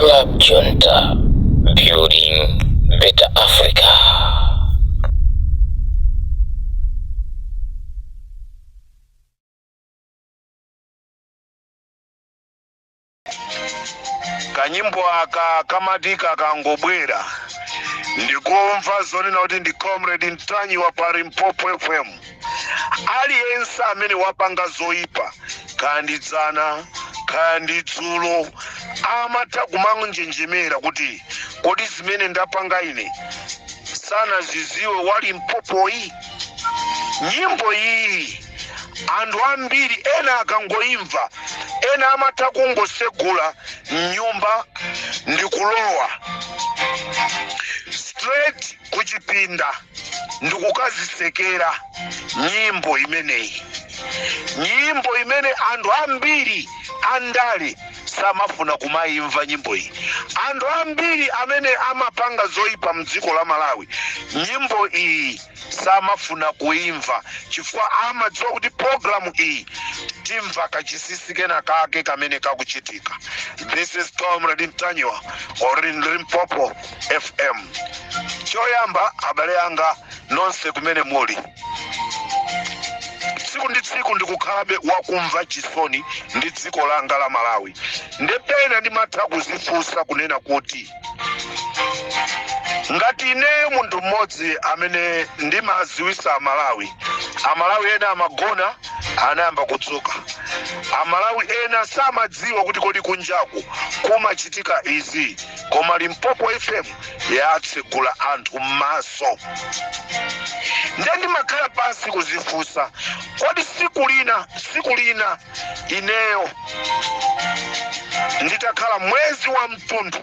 Club Junta, building better Africa. Kanyimbo aka kamati kakangobwera, ndikumva zonena kuti ndi Comrade Ntanyiwa pa Limpopo FM. Aliyense amene wapanga zoyipa, kaya ndi dzana kaya ndi dzulo, amatha kumanjenjemera kuti kodi zimene ndapanga ine sanaziziwe wa Limpopoyi? Nyimbo iyi anthu ambiri ena akangoimva, ena amatha kungosegula mnyumba ndikulowa straight kuchipinda ndikukazisekera nyimbo imeneyi, nyimbo imene anthu ambiri andale samafuna kumayimva nyimbo iyi. Anthu ambiri amene amapanga zoyipa mdziko la Malawi, nyimbo iyi samafuna kuimva chifukwa amadziwa kuti programu iyi timva kachisisi kena kake kamene kakuchitika. This is Comrade Ntanyiwa on Limpopo FM. Choyamba, abale anga nonse kumene muli, tsiku ndi tsiku ndikukhalabe wakumva chisoni ndi dziko langa la Malawi. Ndepena ndimatha kuzifunsa kunena kuti ngati ineyo munthu mmodzi amene ndimaziwisa Amalawi, Amalawi ena amagona anayamba kudzuka, Amalawi ena samadziwa kuti kodi kunjaku kumachitika izi, koma Limpopo FM yatsegula anthu m'maso. Nde ndimakhala pansi kuzifunsa, kodi siku lina ineyo nditakhala mwezi wa mtundu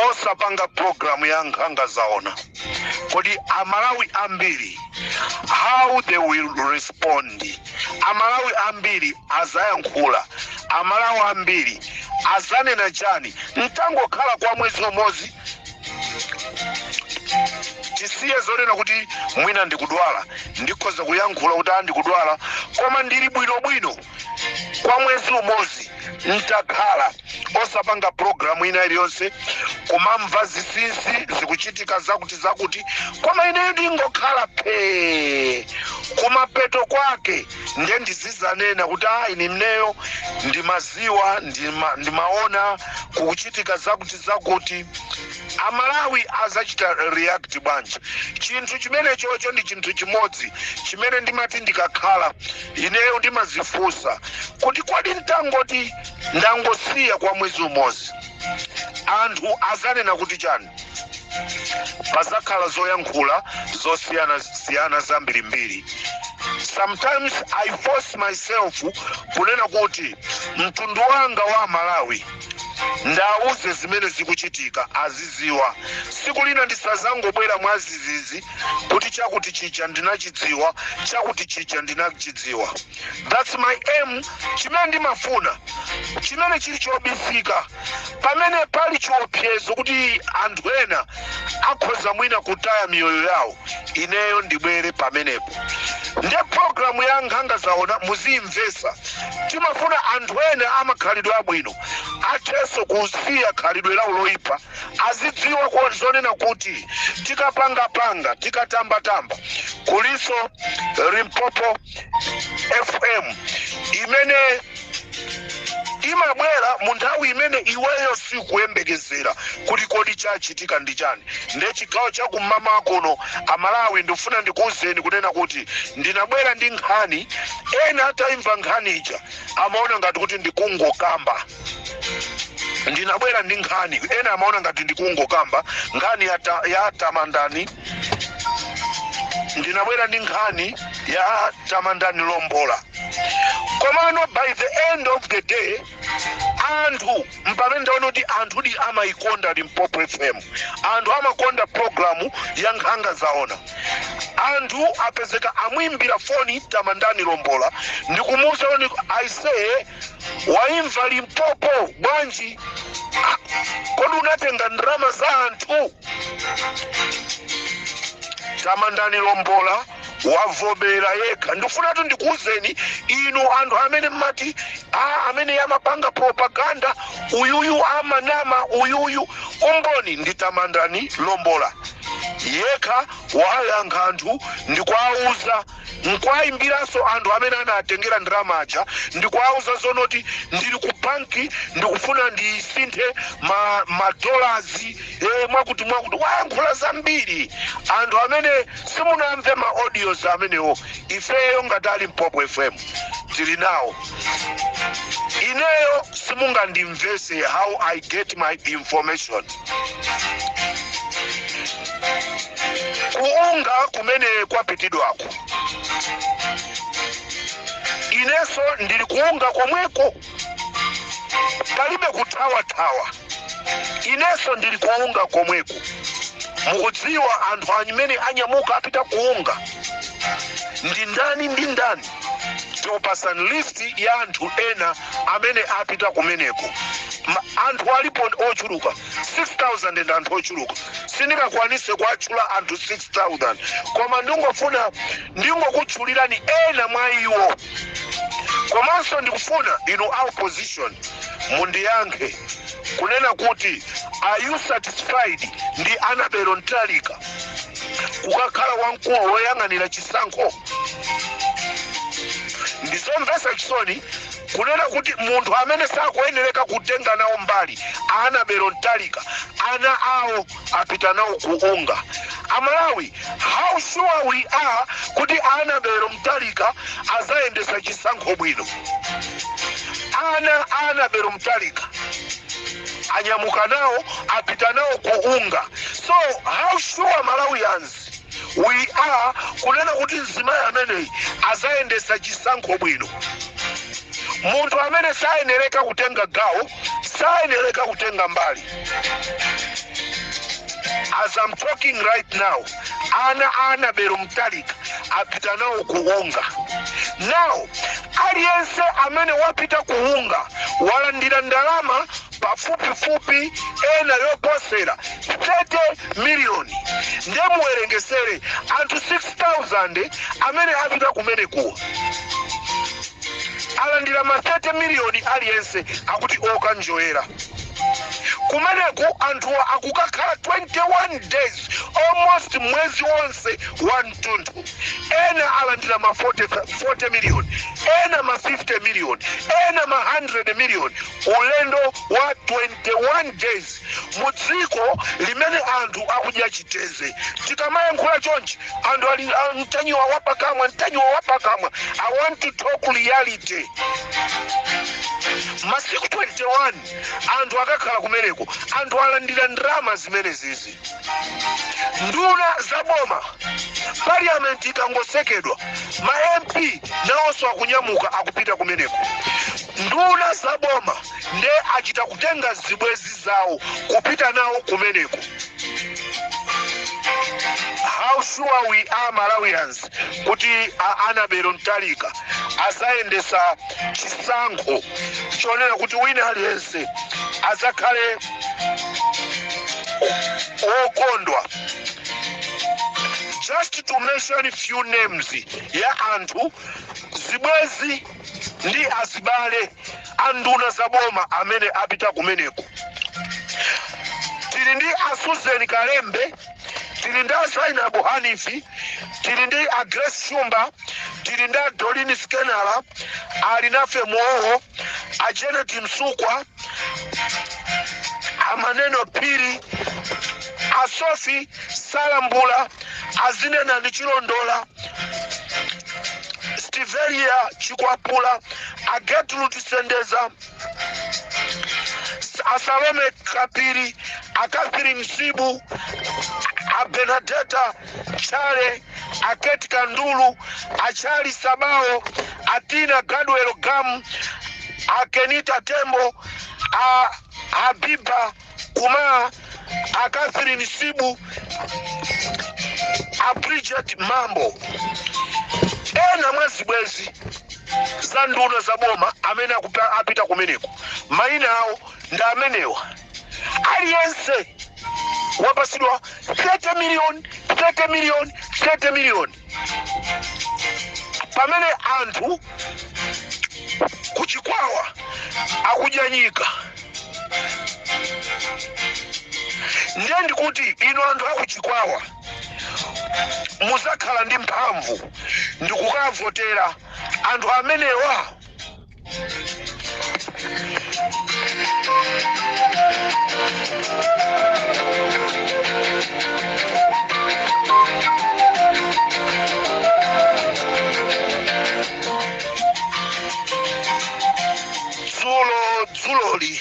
osapanga programu ya Nkhanga Zaona, kodi Amalawi ambiri how they will respond? Amalawi ambiri azayankhula, Amalawi ambiri azanena chani ntangokhala kwa mwezi umodzi? Tisiye zonena kuti mwina ndikudwala, ndikhoza kuyankhula kuti andikudwala, koma ndili bwinobwino. Kwa mwezi umodzi ntakhala osapanga programu ina iliyonse, kumamva zinsinsi zikuchitika zakuti zakuti, koma ineyo ndingokhala phee, kumapeto kwake nde ndizizanena kuti ayi, ni mneyo ndimaziwa, ndimaona kukuchitika zakuti zakuti. Amalawi azachita react bwanji? Chinthu chimene chocho ndi chinthu chimodzi chimene ndimati ndikakhala ineyo ndimazifunsa kuti kodi ntangoti ndangosiya kwa mwezi umodzi, anthu azanena kuti chani? Pazakhala zoyankhula zosiyana-siyana zambirimbiri. Sometimes I force myself kunena kuti mtundu wanga wa Malawi ndauze zimene zikuchitika, aziziwa. Siku lina ndisazangobwera mwazizizi kuti chakuti chija ndinachidziwa, chakuti chija ndinachidziwa. That's my aim. Chimene ndimafuna, chimene chili chobisika, pamene pali chiopsezo kuti anthu ena akhoza mwina kutaya miyoyo yawo, ineyo ndibwere pamenepo. Nde programu ya Nkhanga Zaona muziyimvesa. Timafuna anthu ena amakhalidwe abwino athenso kusiya khalidwe lawo loyipa, azidziwa zonena kuti tikapangapanga, tikatambatamba, kuliso Limpopo FM imene imabwera mu nthawi imene iweyo sikuyembekezera kuti kodi chachitika ndi chani. Nde chigawo chakum'mawa kuno, Amalawi, ndifuna ndikuwuzeni kunena kuti ndinabwera ndi nkhani. Ena atayimva nkhani ija amaona ngati kuti ndikungokamba. Ndinabwera ndi nkhani, ena amaona ngati ndikungokamba nkhani ya Tamandani. Ndinabwera ndi nkhani ya Tamandani Lombola, komano by the end of the day anthu mpamene ndaona kuti anthu di amayikonda Limpopo FM, anthu amakonda programu ya Nkhanga Zaona. Anthu apezeka amwimbira foni Tamandani Lombola ndikumuwuza kuti, "Aiseye, waimva Limpopo bwanji? Ah, kodi unatenga ndalama za anthu?" Tamandani Lombola wavomera yekha. Ndifunatu ndikuwuzeni inu anthu amene mmati A amene amapanga propaganda uyuyu, amanama uyuyu. Umboni ndi Tamandani Lombola yekha, wayankha anthu ndikuwauza, nkwayimbiranso anthu amene anatengera ndalama aja ndikuwauza zonoti ndili ku banki, ndikufuna ndisinthe ma dollars, mwakuti mwakuti. Wayankhula zambiri. Anthu amene simunamve ma audios amenewo, ifeyo ngati a Limpopo FM tili nawo. Ineyo simungandimvese how I get my information. Ku UNGA kumene kwapitidwako, inenso ndili ku UNGA komweko, palibe kuthawathawa. Inenso ndili ku UNGA komweko. Mukudziwa anthu amene anyamuka apita ku UNGA ndi ndani ndi ndani? Tikupasani list ya anthu ena amene apita kumeneko. Anthu alipo ochuluka, 6000 ndi anthu ochuluka, sindingakwanise kuatchula anthu 6000, koma ndingofuna ndingokutchulirani ena mwa iwo. Komanso ndikufuna inu a opposition mundiyankhe kunena kuti, are you satisfied ndi Annabel Mtalika kukakhala wamkulu woyang'anira chisankho? Ndizomvetsa chisoni kunena kuti munthu amene sakuyenereka kutenga nawo mbali, Annabel Mtalika, ana awo apita nawo ku UNGA. Amalawi, how sure we are kuti Annabel Mtalika azayendesa chisankho bwino? Ana Annabel Mtalika anyamuka nawo, apita nawo ku UNGA. So how sure, Malawians, we are kunena kuti mzimayi ameneyi azayendesa chisankho bwino? Munthu amene sayenereka kutenga gawo, sayenereka kutenga mbali. As I'm talking right now, ana Annabel Mtalika apita nawo ku UNGA. Now aliyense amene wapita ku UNGA walandira ndalama pafupifupi ena yoposera 30 miliyoni. Ndiye muwerengesere anthu 6000 amene apita kumenekuwa alandira ma 30 miliyoni aliyense, akuti okanjoyera kumeneku. Anthuwa akukakhala 21 days, almost mwezi wonse wa mtunthu. Ena alandira ma 40, 40 million, ena ma 50 million, ena ma 100 million, ulendo wa 21 days mu dziko limene anthu akudya chiteze. Tikamayankhula chonchi, anthu ali, "Ah, Mtanyiwa wapakamwa, Mtanyiwa wapakamwa." I want to talk reality. Masiku 21 anthu akakhala kumeneko, anthu alandira ndalama zimene zizi. Nduna za boma, parliament ikangosekedwa, ma MP nawonso akunyamuka akupita kumeneko. Nduna za boma nde achita kutenga zibwezi zawo kupita nawo kumeneko. How sure we are, Malawians, kuti a Annabel Mtalika azayendesa chisankho chonena kuti wina aliyense azakhale wokondwa? Just to mention few names ya anthu, zibwezi ndi azibale a nduna za boma amene apita kumeneko, tili ndi a Susan Kalembe, tili ndi a Zainabu Hanifi, tili ndi a Grace Shumba, tili ndi a Dolini Skenala, ali nafe Muoho, a Janet Msukwa, a Maneno Phiri, a Sofi Salambula, azinenani Chilondola, Stivelia Chikwapula, a Gertrude Sendeza, a Salome Kapiri, a Catherine Sibu, a Benadeta Chale, a Kate Kandulu, a Charlie Sabao, a Tina Gadwell Gam, a Kenita Tembo, a Habiba Kuma, a Catherine Sibu, a Bridget Mambo. Ena mwa zibwezi za nduna za boma amene apita kumeneko, mayina awo ndi amenewa. Aliyense wapasidwa 30 million, 30 million, 30 million, pamene anthu Kuchikwawa akudya nyika. Ndiye ndikuti inu anthu akuchikwawa muzakhala ndi mphamvu ndikukavotera anthu amenewa. Dzulo dzuloli,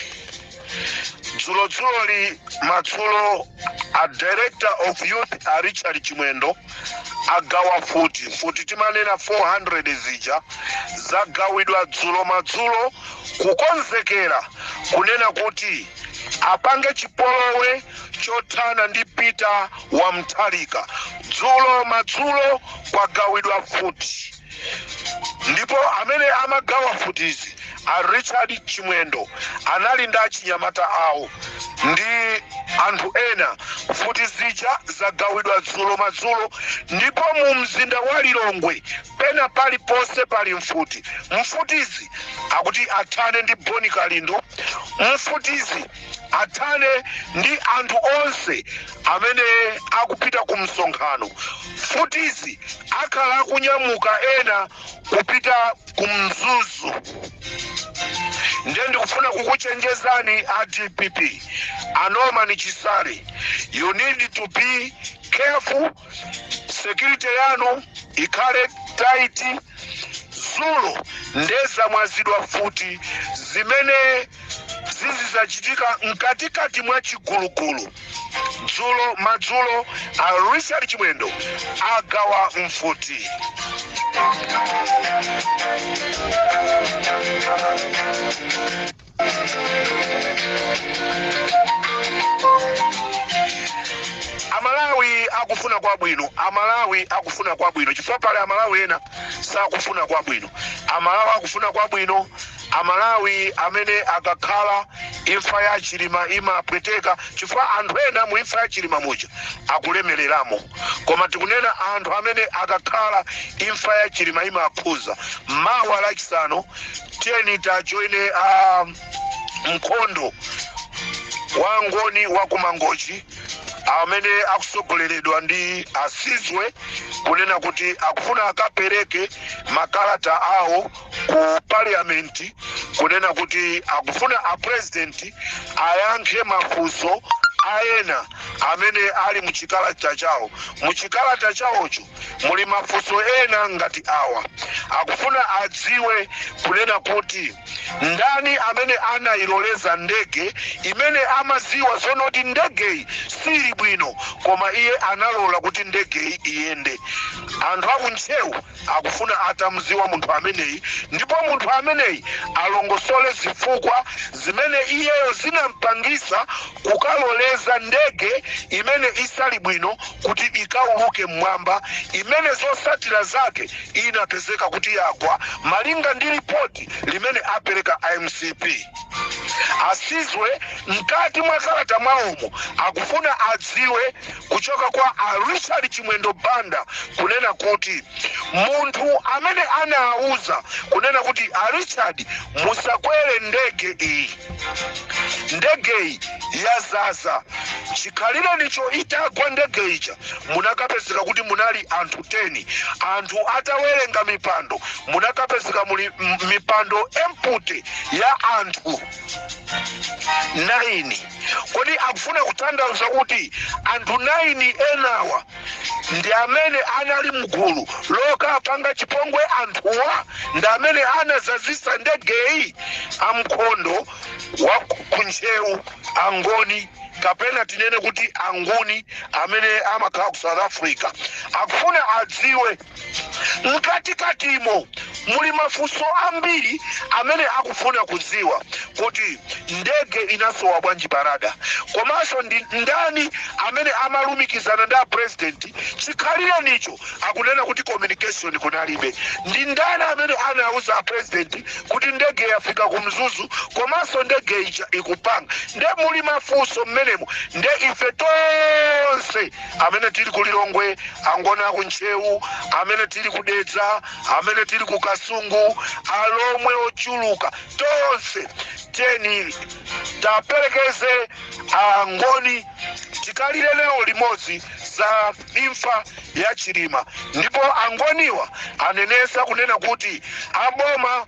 dzulo dzuloli madzulo, a Director of Youth a Richard Chimwendo agawa mfuti. Mfuti timanena 400 zija zagawidwa dzulo madzulo, kukonzekera kunena kuti apange chipolowe chothana ndi Peter wa Mutharika. Dzulo madzulo kwagawidwa mfuti, ndipo amene amagawa mfutizi a Richard Chimwendo anali ndi achinyamata awo ndi anthu ena. Mfuti zija zagawidwa dzulo madzulo, ndipo mu mzinda wa Lilongwe pena paliponse pali mfuti. Mfutizi akuti athane ndi Boni Kalindo, mfutizi athane ndi anthu onse amene akupita ku msonkhano. Mfutizi akhala akunyamuka ena kupita ku Mzuzu. Ndiye ndikufuna kukuchenjezani a DPP, a Norman Chisale, you need to be careful. Security yanu ikhale tight. Dzulo ndezamwazidwa mfuti zimene zizizachitika mkatikati mwa chigulugulu. Dzulo madzulo a Richard Chimwendo agawa mfuti. Amalawi akufuna kwabwino, Amalawi akufuna kwabwino, chifukwa pali Amalawi ena sakufuna kwabwino. Amalawi akufuna kwabwino, Amalawi amene akakhala imfa ya Chilima imapweteka, chifukwa anthu ena mu imfa ya Chilima muja akulemereramo. Koma tikunena anthu amene akakhala imfa ya Chilima imakhuza. Mawa Lachisanu tiyeni tajoine a mkhondo wa Ngoni wa kumangochi amene akusogoleredwa ndi Asizwe, kunena kuti akufuna akapereke makalata awo ku parliament, kunena kuti akufuna a President ayankhe mafunso aena amene ali muchikalata chawo. Muchikalata chawocho muli mafunso ena ngati awa: akufuna adziwe kunena kuti ndani amene anayiloleza ndege imene amaziwa zonoti ndegeyi sili bwino, koma iye analola kuti ndegeyi iyende. Anthu akuntcheu akufuna atamziwa munthu ameneyi, ndipo munthu ameneyi alongosole zifukwa zimene iyeyo zinampangisa kukaloleza ndege imene isali bwino kuti ikauluke mmwamba, imene zosatira zake inapezeka kuti yagwa, malinga ndi ripoti limene apereka IMCP. Asizwe mkati mwa kalata mwawomo akufuna adziwe kuchoka kwa a Richard Chimwendo Banda kunena kuti munthu amene anawuza kunena kuti a Richard musakwere ndege iyi, ndegeyi yazaza, chikhalirenicho itagwa ndege ija munakapezeka kuti munali anthu 10. Anthu atawerenga mipando munakapezeka muli mipando empty ya anthu 9. Kodi akufuna kutanthauza kuti anthu 9 enawa ndi amene anali mgulu lokapanga chipongwe anthuwa, ndi amene anazazisa ndegeyi? Amkhondo wa kuntcheu, Angoni, kapena tinene kuti Anguni amene amakhala ku South Africa, akufuna adziwe. Mkatikatimo muli mafunso ambiri amene akufuna kudziwa kuti ndege inasowa bwanji pa radar, komanso ndi ndani amene amalumikizana ndi a President chikhalirenicho akunena kuti communication kunalibe. Ndi ndani amene anauza a President kuti ndege yafika ku Mzuzu, komanso ndege ija ikupanga? Nde muli mafunso mmenemo. Nde ife tonse amene tili ku Lilongwe, Angoni akuntcheu, amene tili kudedza, amene tili ku Kasungu, Alomwe ochuluka, tonse tiyeni taperekeze Angoni, tikalire nawo limodzi za imfa ya Chilima. Ndipo Angoniwa anenesa kunena kuti aboma,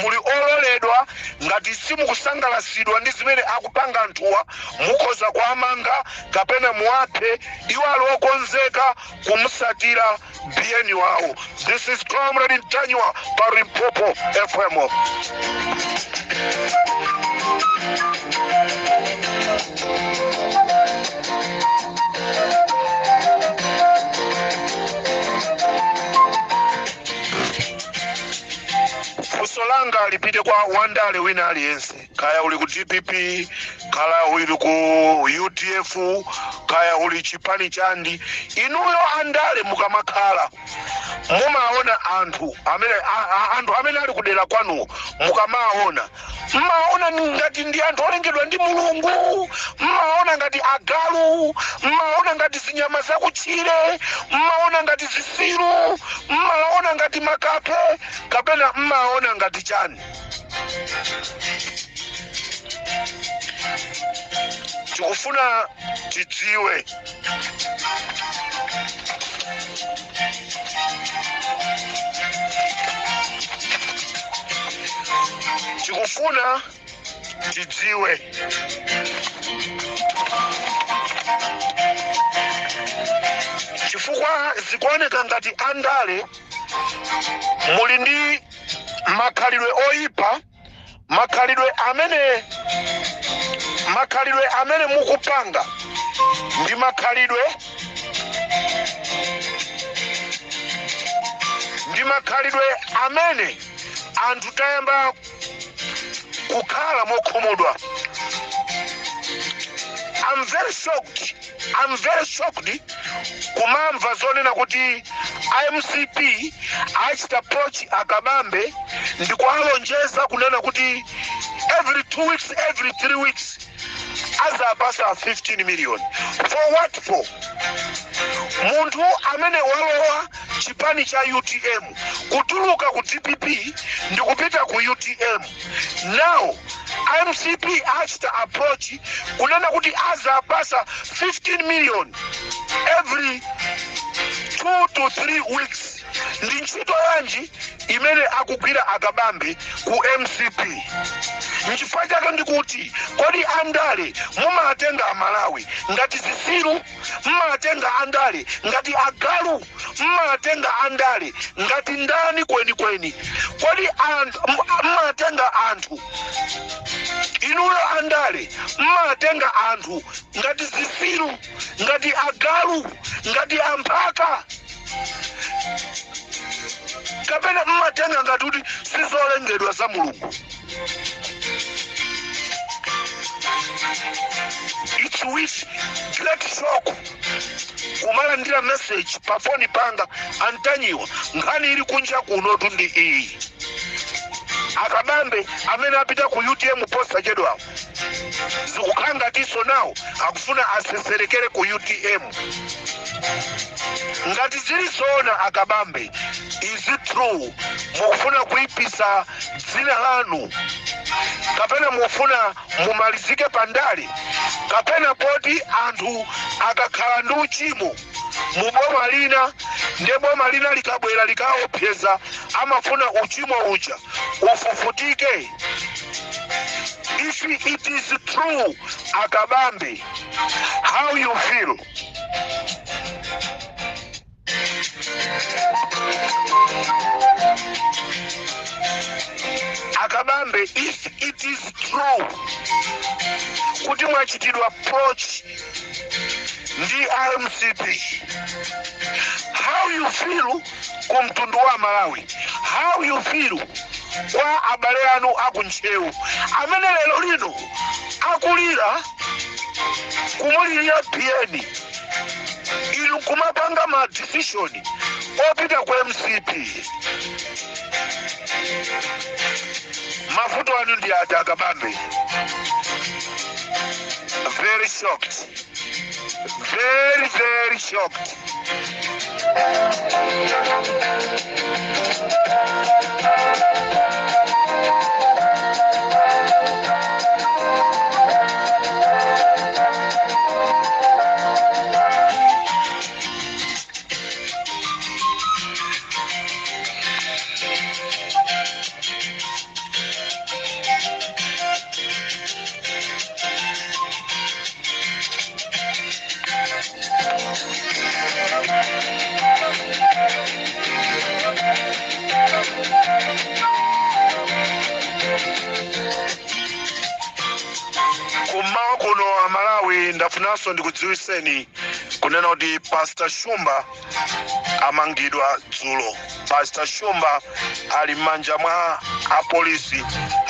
muli ololedwa, ngati simukusangalasidwa ndi zimene akupanga anthuwa, mukhoza kuamanga kapena muwaphe. Iwo ali okonzeka kumusatira Biyeni wawo. This is Comrade Ntanyiwa pa Limpopo FM. Funso langa lipite kwa wandale wina aliyense, kaya uli ku DPP, kaya uli ku UDF, kaya uli chipani chandi. Inuyo andale, mukamakhala mumaona anthu amene anthu amene ali kudera kwanuwo, mukamaona, mmaona ngati ndi anthu olengedwa ndi Mulungu, mmaona ngati agalu, mmaona ngati zinyama zakutchire, mmaona ngati zisilu, mmaona ngati makape, kapena mmaona ngati chani? Tikufuna tidziwe. Tikufuna tidziwe chifukwa zikuoneka ngati andale muli ndi makhalidwe oyipa, makhalidwe amene mukupanga ndi makhalidwe amene anthu tayamba kukhala mokhumudwa. I'm very shocked, I'm very shocked kumamva zonena kuti iMCP achita approach Akabambe ndikualonjeza kunena kuti every 2 weeks, every 3 weeks azapasa 15 million. For what for? Munthu amene walowa chipani cha UTM, kutuluka ku DPP ndikupita ku UTM, now MCP achita approach kunena kuti azapasa 15 million every 2 to 3 weeks. Ndi ntchito yanji imene akugwira Akabambe ku MCP? Nchifukwa chake ndikuti, kodi andale mumatenga Amalawi ngati zisilu, mmatenga andale ngati agalu, mmatenga andale ngati ndani kwenikweni? Kodi anthu mmatenga anthu, inuyo andale, mmatenga anthu ngati zisilu, ngati agalu, ngati amphaka, kapena mmatenga ngati kuti sizolengedwa za Mulungu? It's with great shock kumalandira message pa foni panga: "Antanyiwa, nkhani ili kunja kunotu ndi iyi. Akabambe amene apita ku UTM posachedwawo, zikukhala ngatinso nawo akufuna aseserekere ku UTM." Ngati zili zoona, Akabambe, is it true mukufuna kuipisa dzina lanu, kapena mufuna mumalizike pandale, kapena poti anthu akakhala ndi uchimo mu boma lina, nde boma lina likabwera likaopseza, amafuna uchimo uja ufufutike? If it is true, Akabambe, how you feel? Akabambe, if it is true kuti mwachitidwa approach ndi RMCP, how you feel ku mtundu wa Malawi? How you feel kwa abale anu akuNtcheu amene lero lino akulira, kumulirira Biyeni, inu kumapanga ma decision opita ku MCP? Mavuto anu ndi ati, Akabambe? Very shocked, very very shocked. Kummawa kuno Amalawi, ndafunanso ndikudziwiseni kunena kuti Pastor Shumba amangidwa dzulo. Pastor Shumba ali m'manja mwa apolisi.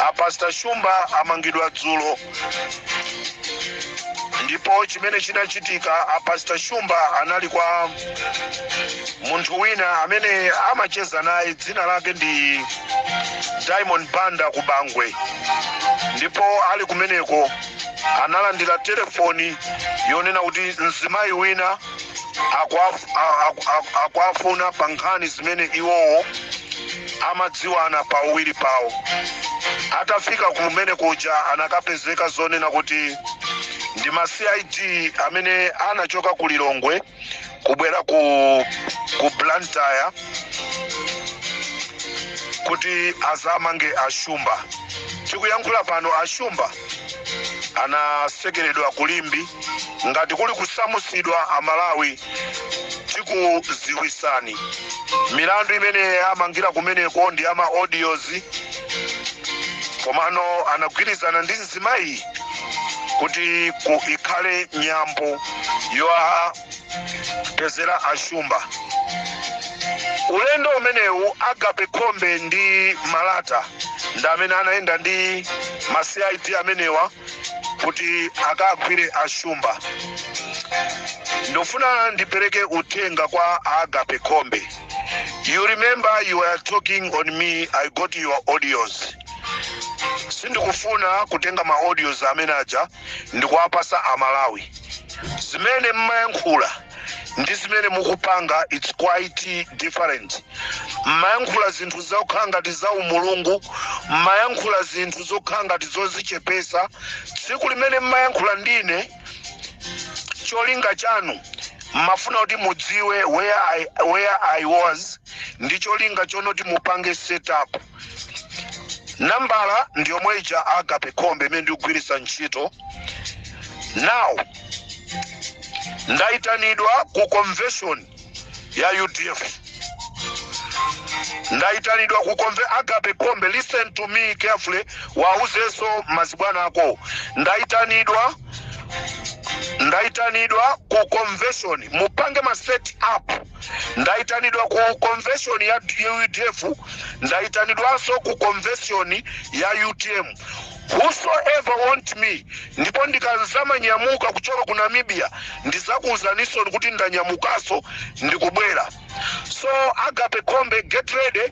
A Pastor Shumba amangidwa dzulo, ndipo chimene chinachitika, a Pastor Shumba anali kwa munthu wina amene amacheza naye, dzina lake ndi Diamond Banda ku Bangwe, ndipo ali kumeneko analandira telefoni yonena kuti mzimayi wina akuafuna pa nkhani zimene iwowo amadziwana pawiri pawo. Atafika kumene kuja, anakapezeka zonena kuti ndi ma CID amene anachoka ku Lilongwe kubwera ku Blantyre kuti azamange Ashumba. Tikuyankhula pano, Ashumba anasekeredwa kulimbi. Ngati kuli kusamusidwa, Amalawi, tikuziwisani. Milandu imene amangira kumeneko ndi ama audios, komano anagwirizana ndi mzimayi kuti ku ikhale nyambo yoapezera Ashumba. Ulendo umenewu, Agape Khombe ndi Malata ndi amene anayenda ndi ma CID amenewa kuti akagwire Ashumba. Ndofuna ndipereke uthenga kwa Agape Khombe. You remember you were talking on me, I got your audios. Sindikufuna kutenga ma audios amene aja ndikuwapasa Amalawi. Zimene mmayankhula ndi zimene mukupanga, it's quite different. Mmayankhula zinthu zokhala ngati za umulungu, mmayankhula zinthu zokhala ngati zozichepesa. Tsiku limene mmayankhula ndine, cholinga chanu mmafuna kuti mudziwe where I was, ndi cholinga chonoti mupange setup. Nambala ndi yomwe ija, Agape Khombe, imene ndikugwiritsa ntchito. Now ndayitanidwa ku convention ya UDF, ndayitanidwa ku Agape Khombe, listen to me carefully, wauzenso mazibwana ako. Ndayitanidwa ku convention, mupange ma set up. Ndayitanidwa ku convention ya UDF, ndayitanidwanso ku convention ya UTM. Whosoever want me, ndipo ndikazamanyamuka kuchoka ku Namibia, ndizakuwuzaninso kuti ndanyamukaso, ndikubwera. So Agape Khombe, get ready,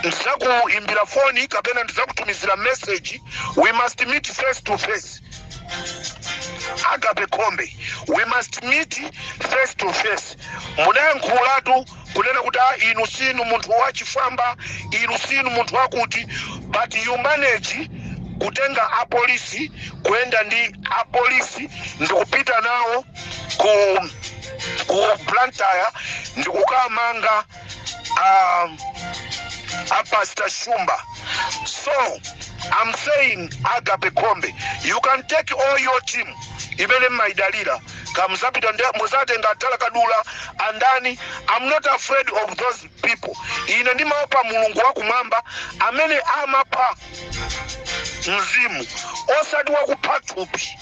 ndizakuimbira foni kapena ndizakutumizira message. We must meet face to face. Agape Khombe, we must meet face to face. Munayankhulatu kunena kuti, ah, inu sinu munthu wachifwamba, inu sinu munthu wakuti, but you manage kutenga apolisi, kuyenda ndi apolisi ndikupita nawo ku Blantyre ndikukamanga a Pastor Shumba. So I'm saying, Agape Khombe, you can take all your team imene mmaidalira, kamuzapita muzatenga atala kadula andani. I'm not afraid of those people. Ine ndimaopa Mulungu wakumwamba amene amapha mzimu, osati wakupha thupi.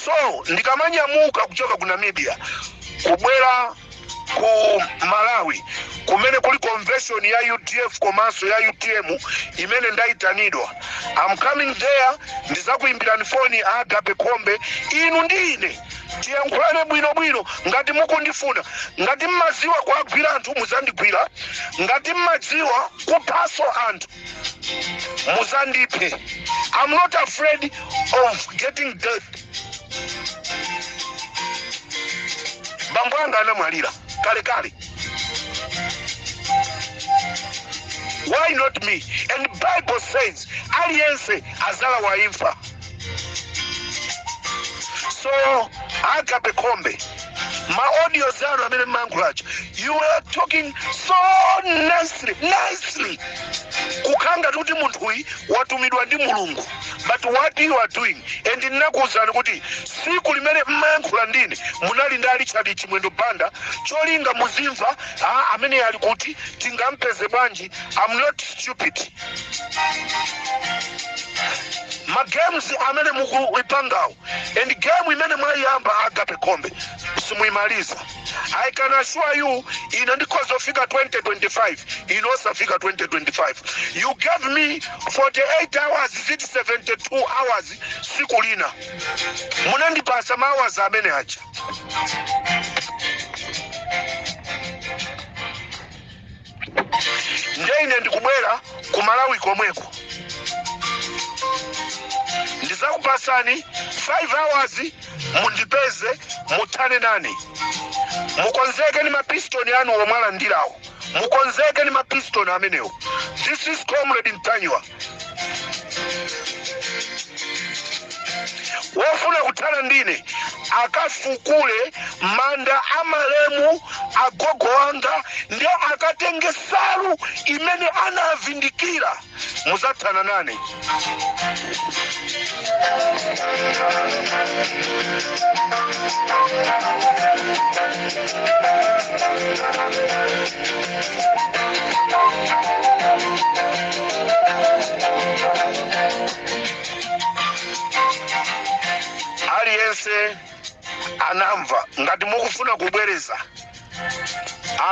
So ndikamanyamuka kuchoka ku Namibia kubwera ku Malawi, kumene kuli convention ya UDF komanso ya UTM imene ndayitanidwa, I'm coming there. Ndizakuimbirani foni, Agape Khombe, inu ndi ine tiyankhulane bwinobwino. Ngati mukundifuna, ngati mmadziwa kuagwira anthu, muzandigwira. Ngati mmadziwa kuphaso anthu, muzandiphe. I'm not afraid of getting death. Bambo anga anamwalira kalekale. Why not me? And Bible says aliyense azalawa imfa. So Agape Khombe, ma audio zanu amene mmayankhulacho, you were talking so nicely, nicely, kukhala kuti munthuyi watumidwa ndi Mulungu. But what you are doing, and ndinakuwuzani kuti siku limene mmayankhula ndine munali ndi Richard Chimwendo Banda, cholinga muzimva, ah, amene ali kuti tingampeze bwanji. I'm not stupid. Ma games amene mukuipangawo and game imene mwayiyamba, Agape Khombe, simuyimaliza. I can assure you, ine ndikhoza kufika 2025, ine osafika 2025. You gave me 48 hours, ziti 72 hours. Siku lina munandipasa ma hours amene aja. Nde ine ndikubwera ku Malawi komweko, ndizakupasani 5 hours, mundipeze, muthane nane. Mukonzeke ni mapistoni anu omwe alandirawo, mukonzeke ni mapistoni amenewo. This is Comrade Mtanyiwa. Wofuna kuthana ndine akafukule manda amalemu agogo anga, ndi akatenge salu imene anavindikira, muzathana nane. Aliyense anamva. Ngati mukufuna kubwereza,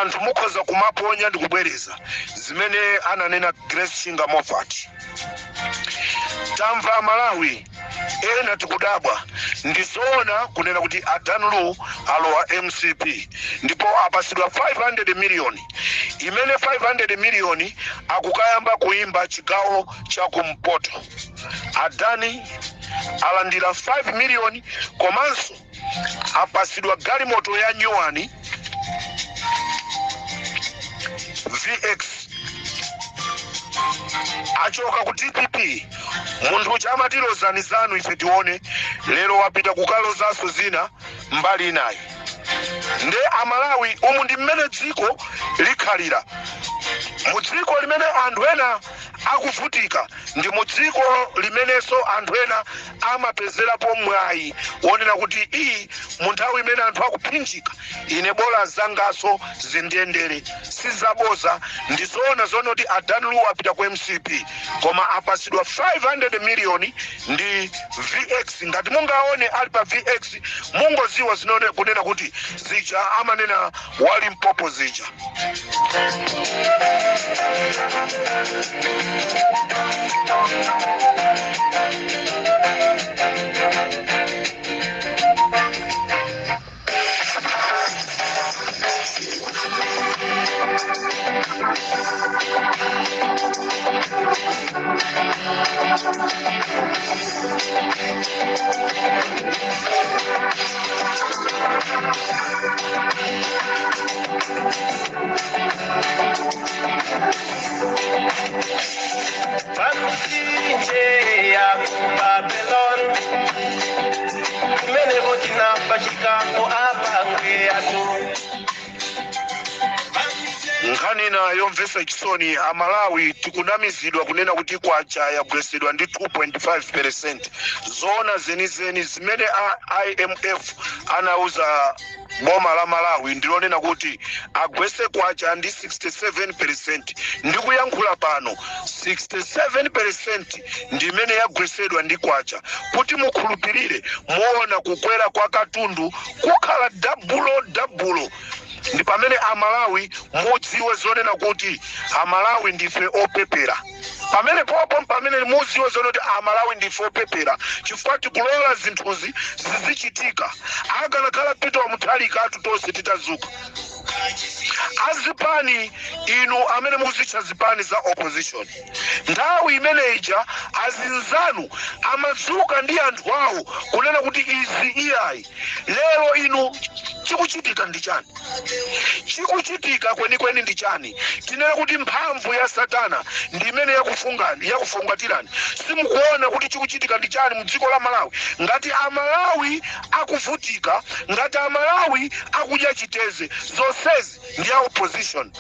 anthu mukhoza kumaponya ndi kubwereza zimene ananena Grace Chinga Moffat. Tamva, Malawi ena tikudabwa, ndizoona kunena kuti a Dan Lu alowa MCP ndipo apasidwa 500 miliyoni, imene 500 miliyoni akukayamba kuimba chigawo cha kumpoto. Adani alandira 5 miliyoni, komanso apasidwa galimoto ya nyuwani VX. Achoka ku DPP. Munthu uja amati lozani zanu ife tione, lero wapita kukalozanso zina mbali inayi. Nde Amalawi, umu ndi mmene dziko likhalira. Mu dziko limene anthu ena akuvutika ndi mu dziko limenenso anthu ena amapezerapo mwayi wonena kuti iyi mu nthawi imene anthu akuphinjika, ine bola zangaso zindiyendere. Sizaboza, ndizoona zonoti a Dan Lu apita ku MCP, koma apasidwa 500 miliyoni ndi VX. Ngati mungaone ali pa VX, mungoziwa zinone kunena kuti zija amanena wali mpopo zija. Pamitsinje ya ku Babelon, kumeneko tinapachikako abangwe athu. Nkhani ina yomvetsa chisoni, Amalawi, tikunamizidwa kunena kuti kwacha yagwesedwa ndi 2.5. Zoona zenizeni zimene a IMF anauza boma la Malawi ndilonena kuti agwese kwacha ndi 67. Ndikuyankhula pano, 67 ndi imene yagwesedwa ndi kwacha. Kuti mukhulupirire, muona kukwera kwa katundu kukhala double double. Ndi pamene Amalawi mudziwe zonena kuti Amalawi ndife opepera. Pamene popo pamene mudziwe zonena kuti Amalawi ndife opepera, chifukwa tikulola zinthuzi zizichitika. Akanakhala Peter Mutharika, atu tonse titazuka. Azipani inu amene mukuzitcha zipani za opposition, nthawi imene ija azinzanu amadzuka ndi anthu awo kunena kuti izi iyayi. Lero inu chikuchitika ndi chani? Chikuchitika kwenikweni ndi chani? Tinene kuti mphamvu ya Satana ndi imene yakufungani, yakufungatirani? Simukuona kuti chikuchitika ndi chani mu dziko la Malawi? Ngati Amalawi akuvutika, ngati Amalawi akudya chiteze, zonsezi ndi a opposition.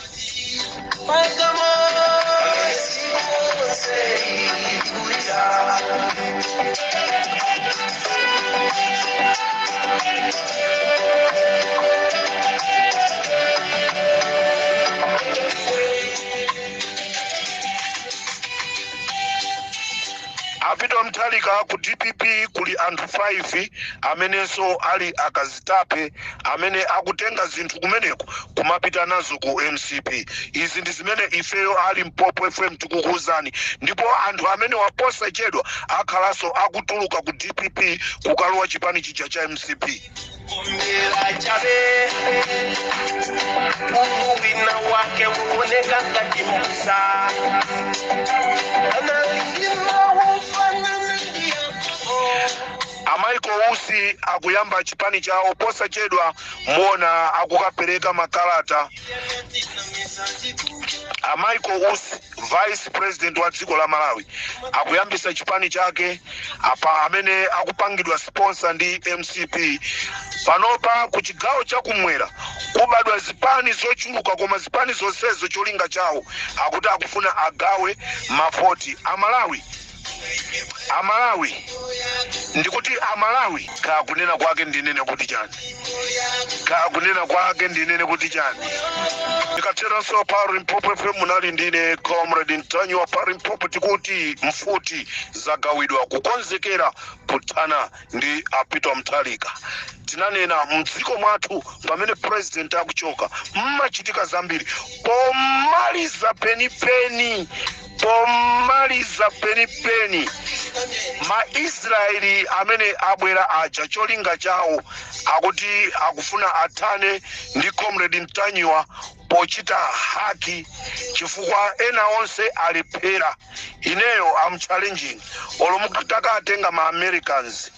A Peter Mutharika, ku DPP kuli anthu 5 amenenso ali akazitape amene akutenga zinthu kumeneko kumapita nazo ku MCP. Izi ndi zimene ifeyo a Limpopo FM tikukuwuzani, ndipo anthu amene waposachedwa akhalanso akutuluka ku DPP kukalowa chipani chija cha MCP. Kumbira chabe Mungu wina wake uoneka ngati Musa analindima wofanana ndi Yakobo. A Michael Usi akuyamba chipani chawo, posachedwa muona akukapereka makalata. A Michael Usi, vice president wa dziko la Malawi, akuyambisa chipani chake apa, amene akupangidwa sponsor ndi MCP. Panopa ku chigawo chakumwera kubadwa zipani zochuluka, koma zipani zonsezo cholinga chawo akuti akufuna agawe mavoti Amalawi. Amalawi, ndikuti Amalawi, kakunena kwake ndinene kuti chani? Kakunena kwake ndinene kuti chani? Ndikateronso, pa Limpopo FM munali ndine Comrade Ntanyiwa pa Limpopo. Tikuti mfuti zagawidwa kukonzekera kuthana ndi a Peter Mutharika. Tinanena, mdziko mwathu pamene president akuchoka mmachitika zambiri. Pomaliza penipeni, pomaliza penipeni, Maisraeli amene abwera aja, cholinga chawo akuti akufuna athane ndi Comrade Ntanyiwa pochita hack, chifukwa ena onse alephera. Ineyo am challenging, olo mutakatenga ma Americans,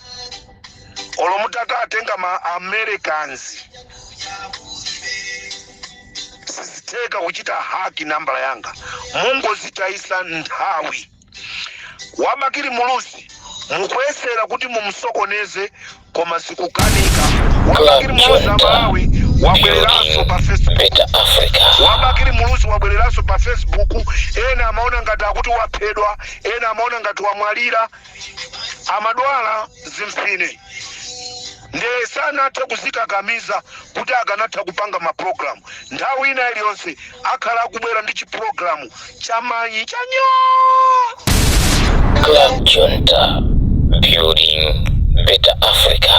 olo mutakatenga ma Americans, sizitheka kuchita hack nambala yanga, mungozitayisa nthawi. Wa Bakili Muluzi mukuyesera kuti mumusokoneze, koma zikukanika. Wa Bakili Muluzi, Amalawi, wabwereranso pa Facebook. Better Africa. Wa Bakili Muluzi wabwereranso pa Facebook. Ena amaona ngati akuti waphedwa, ena amaona ngati wamwalira. Amadwala zimfine, nde sanathe kuzikakamiza kuti akanatha kupanga mapulogalamu. Nthawi ina iliyonse akhala akubwera ndi chipulogalamu chamanyi chanyo. Club Junta, building better Africa.